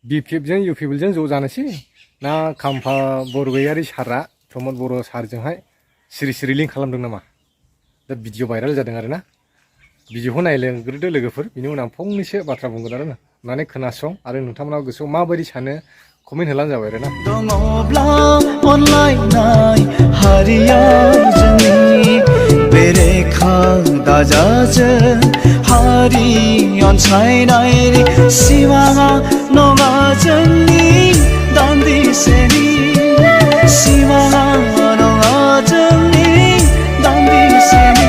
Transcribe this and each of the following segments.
बिपिएफजों इउपिएफजों ज' जानोसै ना खाम्फा बरगयारि सारआ प्रमद बर' सारजोंहाय सिरि सिरि लिंक खालामदों नामा दा भिडिअ भाइरेल जादों आरो ना भिडिअखौ नायलांग्रोदो लोगोफोर बिनि उनाव फंनैसो बाथ्रा बुंगोन आरो ना माने खोनासं आरो नोंथांमोना गोसोआव माबायदि सानो कमेन्ट होलानो जाबाय आरो ना दङब्ला अनलायनाय हारिया जोंनि बेरेखा दाजाजों हारि अनसायनायनि सिमाङा नङा जोंनि दान्दिसेनि सिमाङा नङा जोंनि दान्दिसेनि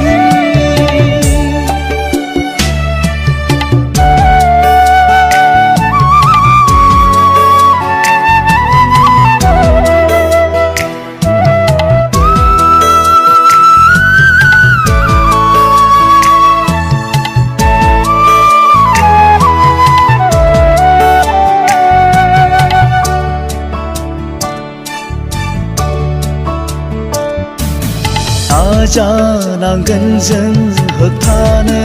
नाजानांगोन जों होबथानो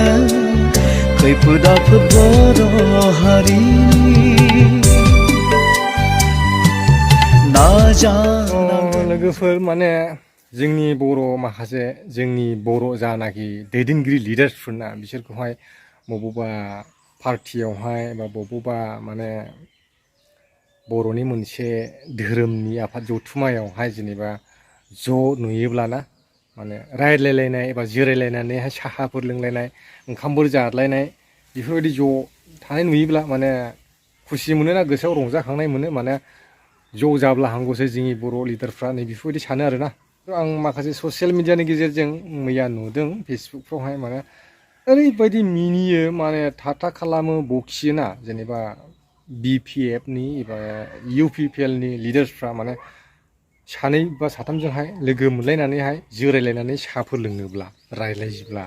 खैफोद आफोद बर' हारिनि लोगोफोर माने जोंनि बर' माखासे जोंनि बर' जानाखि दैदेनगिरि लिडार्सफोरना बिसोरखौहाय बबेबा पार्टियावहाय बा बबेबा माने बर'नि मोनसे धोरोमनि आफाद जथुम्मायावहाय जेनेबा ज' नुयोब्लाना माने रायज्लायलायनाय एबा जिरायलायनानैहाय साहाफोर लोंलायनाय ओंखामफोर जालायनाय बेफोरबायदि ज' थानाय नुयोब्ला माने खुसि मोनोना गोसोआव रंजाखांनाय मोनो माने ज' जाब्ला हामगौसो जोंनि बर' लिडारफ्रा नै बेफोरबायदि सानो आरोना आं माखासे ससियेल मिडियानि गेजेरजों मैया नुदों फेसबुकफ्रावहाय माने ओरैबायदि मिनियो माने थाथा खालामो बखियोना जेनेबा बिपिएफनि एबा इउपिपिएलनि लिडार्सफ्रा माने सानै बा साथामजोंहाय लोगो मोनलायनानैहाय जिरायलायनानै साहाफोर लोङोब्ला रायज्लायोब्ला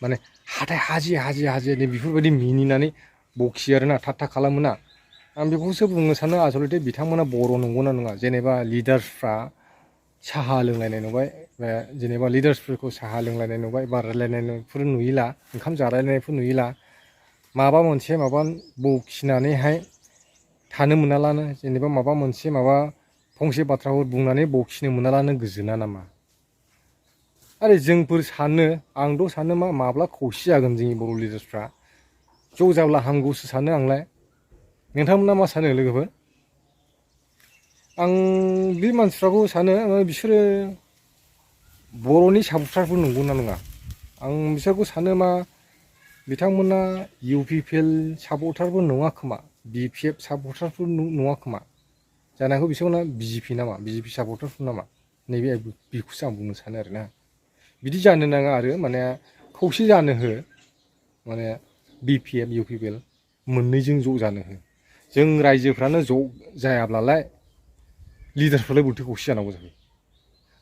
माने हाथाय हाजे हाजे हाजे नै बेफोरबायदि मिनिनानै बखियो आरोना थाथा खालामोना आं बेखौसो बुंनो सानो आसलथे बिथांमोना बर' नंगौना नङा जेनेबा लिडार्सफ्रा साहा लोंलायनाय नुबाय जेनेबा लिडार्सफोरखौ साहा लोंलायनाय नुबाय बा रायलायनायफोर नुयोला ओंखाम जालायनायफोर नुयोला माबा मोनसे माबा बखिनानैहाय थानो मोनालानो जेनेबा माबा मोनसे माबा फंसे बाथ्राफोर बुंनानै बखिनो मोनालानो गोजोना नामा आरो जोंफोर सानो आंथ' सानो माब्ला खौसे जागोन जोंनि बर' लिडार्सफ्रा ज' जाब्ला हामगौसो सानो आंलाय नोंथांमोना मा सानो लोगोफोर आं बे मानसिफ्राखौ सानो बिसोरो बर'नि सापर्टारफोर नंगौना नङा आं बिसोरखौ सानो बिथांमोना इउपिपिएल सापर्टारफोर नङा खोमा बिपिएफ सापर्टारफोर नङा खोमा जानो हागौ बिसोरना बिजेपि नामा बिजेपि सापर्टारफोर नामा नैबे बेखौसो आं बुंनो सानो आरोना बिदि जानो नाङा आरो माने खौसे जानो हो माने बिपिएफ इउपिपिएल मोननैजों ज' जानो हो जों रायजोफ्रानो ज' जायाब्लालाय लिडारफ्रालाय बोरैथो खौसे जानांगौ जाखो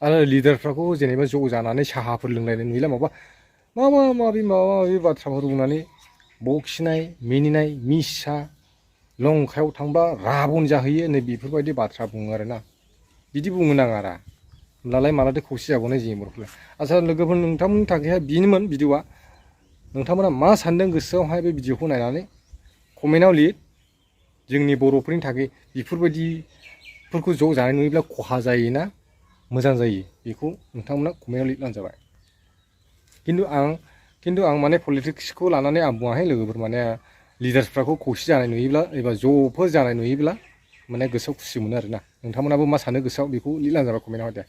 आरो लिडारफ्राखौ जेनेबा ज' जानानै साहाफोर लोंलायनाय नुयोला माबा माबि बाथ्राफोर बुंनानै बखिनाय मिनिनाय मिसा लंखायाव थांबा राबन जाहैयो नै बेफोरबायदि बाथ्रा बुङो आरोना बिदि बुंनो नाङा रा होमब्लालाय मालाथो खौसे जाबावनाय जोंनि बर'फोरा आच्चा लोगोफोर नोंथांमोननि थाखायहाय बेनोमोन भिडिअआ नोंथांमोना मा सानदों गोसोआवहाय बे भिडिअखौ नायनानै कमेन्टआव लिर जोंनि बर'फोरनि थाखाय बेफोरबायदिफोरखौ ज' जानाय नुयोब्ला खहा जायोना मोजां जायो बेखौ नोंथांमोना कमेन्टआव लिरबानो जाबाय खिन्थु आं माने पलिटिक्सखौ लानानै आं बुङाखै लोगोफोर माने लिडार्सफ्राखौ खौसे जानाय नुयोब्ला एबा ज'फोर जानाय नुयोब्ला माने गोसोआव खुसि मोनो आरोना नोंथांमोनाबो मा सानो गोसोआव बेखौ लिरबानो जाबाय कमेन्टआव दे